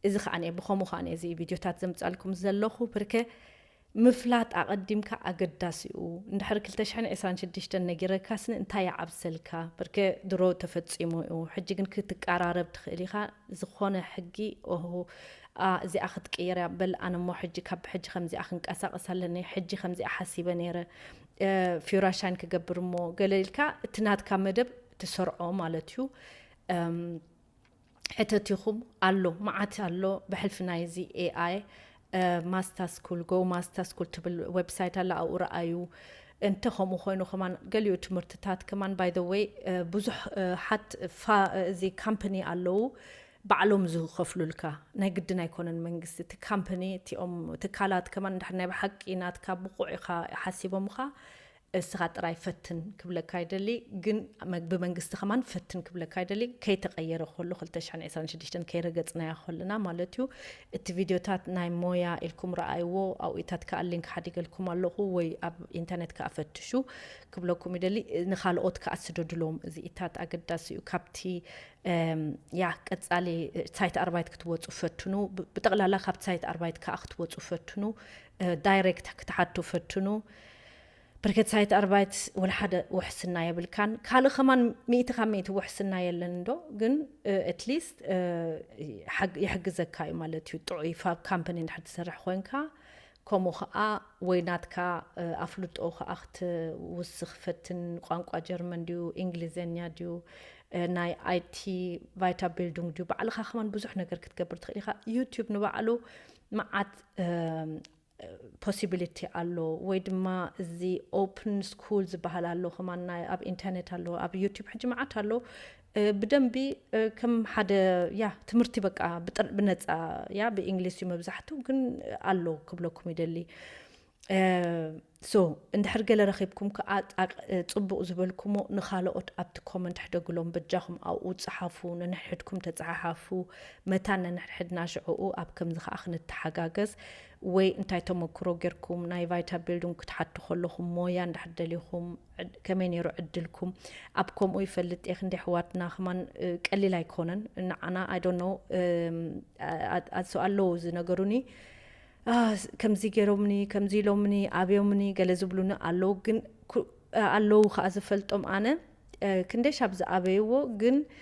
እዚ ከዓ ብኸምኡ ከዓ እዚ ቪድዮታት ዘምፃልኩም ዘለኹ። ብርከ ምፍላጥ ኣቐዲምካ ኣገዳሲ እዩ። እንድሕር ክልተ ሽሕን ዕስራን ሽዱሽተን ነጊረካስኒ እንታይ ይዓብሰልካ? ብርከ ድሮ ተፈፂሙ እዩ። ሕጂ ግን ክትቀራረብ ትኽእል ኢኻ። ዝኾነ ሕጊ ኦሆ፣ ኣ፣ እዚኣ ክትቅየር እያ፣ በል ኣነ እሞ ሕጂ ካብ ሕጂ ከምዚኣ ክንቀሳቐስ ኣለኒ፣ ሕጂ ከምዚኣ ሓሲበ ነይረ፣ እ፣ ፊውራሻይን ክገብር እሞ ገለ ኢልካ እቲ ናትካ መደብ ትሰርዖ ማለት እዩ። እም፣ ሕተቲኹም ኣሎ፣ መዓት ኣሎ። ብሕልፊ ናይዚ ኤኣይ ማስታ ስኩል፣ ጎ ማስታ ስኩል ትብል ዌብሳይት ኣላ፣ ኣብኡ ረኣዩ። እንተ ከምኡ ኮይኑ ከማን ገሊኡ ትምህርትታት ከማን፣ ባይ ዘ ወይ፣ ብዙሕ፣ እ፣ ሓት ፋ-፣ እዚ ካምፕኒ ኣለዉ ባዕሎም ዝኸፍሉልካ፣ ናይ ግድን ኣይኮነን መንግስቲ። እቲ ካምፕኒ፣ እቲኦም ትካላት ከማን እንድሕር ናይ ብሓቂ ናትካ ብቑዕ ኢኻ ሓሲቦምኻ፣ እስኻ ጥራይ ፈትን ክብለካ ይደሊ። ግን መግ-፣ ብመንግስቲ ከማን ፈትን ክብለካ ይደሊ። ከይተቐየረ ከሎ፣ ክልተ ሽሕን ዕስራን ሽዱሽተን ከይረገጽናያ ከለና ማለት እዩ። እቲ ቪድዮታት ናይ ሞያ ኢልኩም ረኣይዎ፣ ኣብኡታት ከኣ ሊንክ ሓዲገልኩም ኣለኹ፣ ወይ ኣብ ኢንተርኔት ከኣ ፈትሹ ክብለኩም ይደሊ። ንኻልኦት ከኣ ስደዱሎም። እዚኢታት ኣገዳሲ እዩ። ካብቲ፣ እም፣ ያ፣ ቀጻሊ ሳይት ኣርባይት ክትወጹ ፈትኑ። ብ-፣ ብጠቕላላ ካብቲ ሳይት ኣርባይት ከኣ ክትወጹ ፈትኑ። እ፣ ዳይሬክት ክትሓቱ ፈትኑ። ብርከት ሳይት ኣርባይት ወላ ሓደ ውሕስና የብልካን። ካልእ ከማን ሚእቲ ካብ ሚእቲ ውሕስና የለን እንዶ፣ ግን፣ እ፣ ኣትሊስት፣ እ፣ ይሓግ-፣ ይሕግዘካ እዩ ማለት እዩ። ጥዑይ ፋብ ካምፓኒ እንድሕር ትሰርሕ ኮይንካ፣ ከምኡ ኸዓ ወይ ናትካ፣ እ፣ ኣፍልጦ ኸዓ ክትውስኽ ፈትን፣ ቋንቋ ጀርመን ድዩ፣ እንግሊዝኛ ድዩ፣ እ፣ ናይ ኣይቲ ቫይታ ቢልዲንግ ድዩ፣ ባዕልኻ ከማን ብዙሕ ነገር ክትገብር ትኽእል ኢኻ። ዩቲዩብ ንባዕሉ መዓት፣ እ፣ ፖሲቢሊቲ ኣሎ፣ ወይ ድማ እዚ ኦፕን ስኩል ዝበሃል ኣሎ፣ ከማን ናይ ኣብ ኢንተርኔት ኣሎ፣ ኣብ ዩቲዩብ ሕጂ መዓት ኣሎ። እ፣ ብደንቢ፣ እ፣ ከም ሓደ፣ ያ፣ ትምህርቲ በቃ ብጥር-፣ ብነጻ፣ ያ፣ ብእንግሊዝ እዩ መብዛሕትኡ፣ ግን ኣሎ ክብለኩም ይደሊ። እ፣ ሶ፣ እንድሕር ገለ ረኺብኩም ከኣ ጣቅ-፣ እ፣ ጽቡቕ ዝበልኩሞ ንኻልኦት ኣብቲ ኮመንት ሕደጉሎም፣ በጃኹም ኣብኡ ጸሓፉ፣ ነንሕድኩም ተጸሓሓፉ፣ መታን ነንሕድሕድና ሽዕኡ ኣብ ከምዚ ከኣ ክንተሓጋገዝ፣ ወይ እንታይ ተመክሮ ጌርኩም፣ ናይ ቫይታ ቢልዲንግ ክትሓቱ ከለኹም፣ ሞያ እንድሕር ደሊኹም፣ ዕድ-፣ ከመይ ነይሩ ዕድልኩም? ኣብ ከምኡ ይፈልጥ እየ፣ ክንደይ ኣሕዋትና ከማን፣ እ፣ ቀሊል ኣይኮነን። ንዓና፣ I don't know፣ እም፣ ኣ-፣ ኣ-፣ ኣሱ ኣለዉ ዝነገሩኒ፣ ኣ፣ ከምዚ ገይሮምኒ፣ ከምዚ ኢሎምኒ፣ ኣብዮምኒ፣ ገለ ዝብሉኒ ኣለዉ፣ ግን ኩ-፣ ኣለዉ ከኣ ዝፈልጦም ኣነ፣ እ፣ ክንደይ ሻብ ዝኣበይዎ፣ ግን